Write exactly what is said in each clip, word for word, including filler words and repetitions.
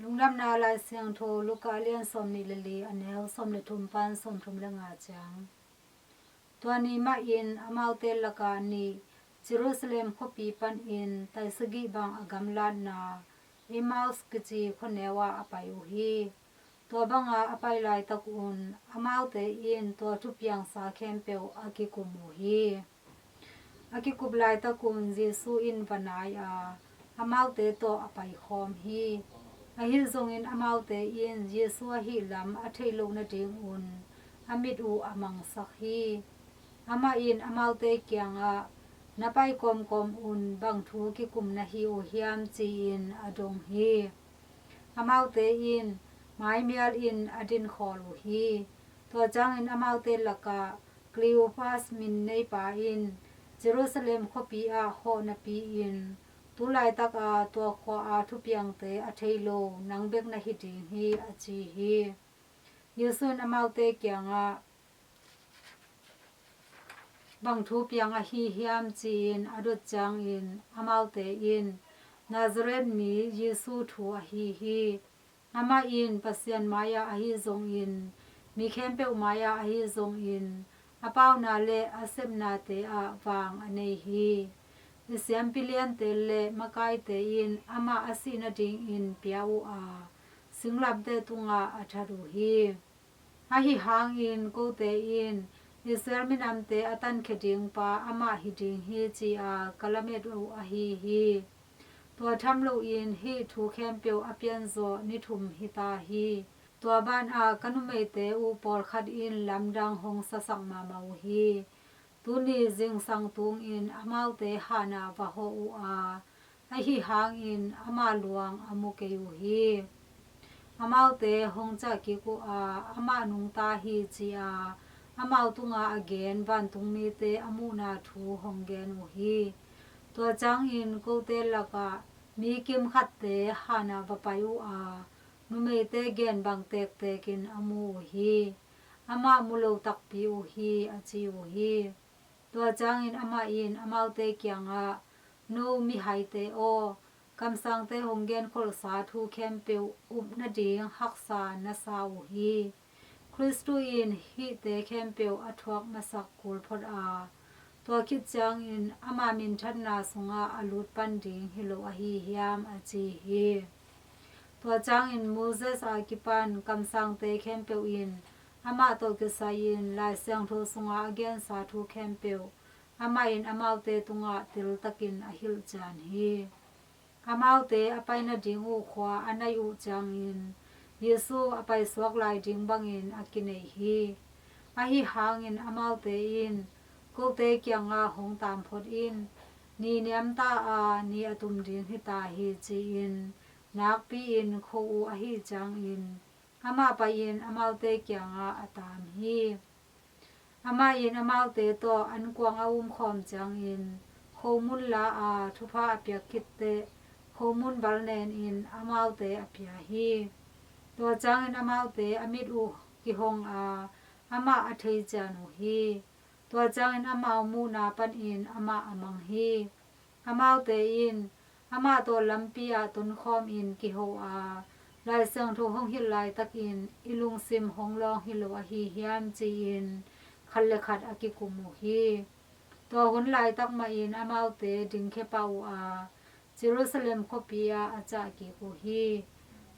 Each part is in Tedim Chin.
Lungdamna Lai Siangtho Luka lian sawm nih le li, a neu sawm le thum pan sawm thum le nga ciang. Tua ni mahin amaute lakah nih Jerusalem khuapi panin taisagih bang a gamlatna Emmaus kici khuaneu ah a pai uh hi. Tua banga a pai laitak un amaute in tua thupiangsa khempeuh a kikum uh hi. A kikup laitak un Jesu in va nai a, amaute tawh a paikhawm hi. Ahi zongin amaute in Jesu ahih lam a theih loh nadingun a mit uh a mangsak hi. Amah in amaute kiangah, "Na pai kawmkawm un bang thu kikum na hi uh hiam?" ci-in a dong hi. Amaute in maimial in a dinkhawl uh hi. Tua ciangin amaute lakah Cleopas min neipa in Jerusalem khuapi ah hawh napi-in, "Tu laitaka tua khua-a thupiangte a thei lo nang bek na hi ding hi," a ci hi. Jesu in amaute kiangah, "Bang thu piang ahi hiam?" ci-in a dot ciangin amaute in, "Nazareth mi Jesu thu ahi hi. Amah in Pasian mai-ah ahi zongin, mi khempeuh mai-ah ahi zongin, a pauna le a sepnate ah vang a nei hi. I siampi liante le makaite in amah a sih nadingin pia uh a, singlamteh tungah a that uh hi. Ahi hangin kote in Israel minamte a tankhia ding pa amah hi ding hi, ci-a ka lamet uh ahi hi. Tua tham loin hih thu khempeuh a pianzawh ni thum hi ta hi. Tua banah ka numeite uh pawlkhat in lamdang hong sasak mahmah uh hi. Tuni zingsang tungin amaute hanah va hawh uh a, ahi hangin ama luang a mu kei uh hi. Amaute hong ciah kik uh a, amah nungta hi, ci-a amau tunga a gen vantungmite a muhna thu hong gen uh hi. Tua ciangin kote lakah mi kimkhatte hanah va pai uh a, numeite gen bang tektekin a mu uh hi. Amah mu lo takpi uh hi," a ci uh hi. Tua ciangin amah in amaute kiangah, "No mihaite aw, kamsangte hong genkholhsa thu khempeuh up nading haksa na sa uh hi. Khristu in hihte khempeuh a thuak masak kul phot a, tua khit ciangin ama minthanna sungah a lut pan ding hi lo ahi hiam?" a ci hi. Tua ciangin Moses a kipan kamsangte khempeuh in amah tawh kisai-in Lai Siangtho sungah a gensa thu khempeuh amah in amaute tungah teltakin a hilh cian hi. Amaute a pai nading uh khua a naih uh ciangin Jesu a paisuak lai ding bangin a kineih hi. Ahi hangin amaute in kote kiangah hong taam phot in, "Ni niamta a, ni a tum ding hi ta hi," ci-in nakpi-in kho uh ahi ciangin amah pai-in amaute kiangah a taam hi. Amah in amaute tawh ankuang a umkhawm ciangin khomun la a, thupha a piak khitteh khomun balnen in amaute a pia hi. Tua ciangin amaute a mit uh kihong a, amah a thei cian uh hi. Tua ciangin amau muhna panin amah a mang hi. Amaute in amah tawh lampi ah tonkhawmin kiho a, "Lai Siangtho hong hilh laitakin i lungsim hong lawng hi lo ahi hiam?" ci-in khat le khat a kikum uh hi. Tua hun laitak mahin amaute dingkhia pah uh a, Jerusalem khuapi ah a ciah kik uh hi.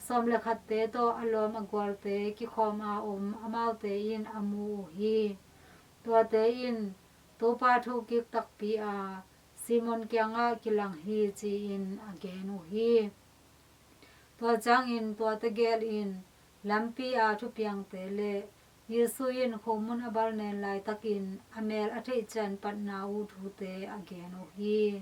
Sawm le khatte tawh a lawm a gualte kikhawm a om amaute in a mu uh hi. Tuate in, "Topa thokik takpi a, Simon kiangah kilang hi," ci-in a gen uh hi. Tua ciangin tua tegel in lampi a thupiangte le Jesu in khomun a balnen laitakin a mel a theihcian patna uh thute a gen uh hi.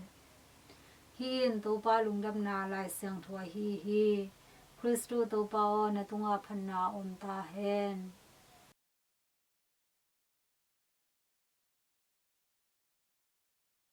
Hih in Topa lungdamna Lai Siangtho ahi hi. Khristu Topa aw, na tungah phatna om ta hen.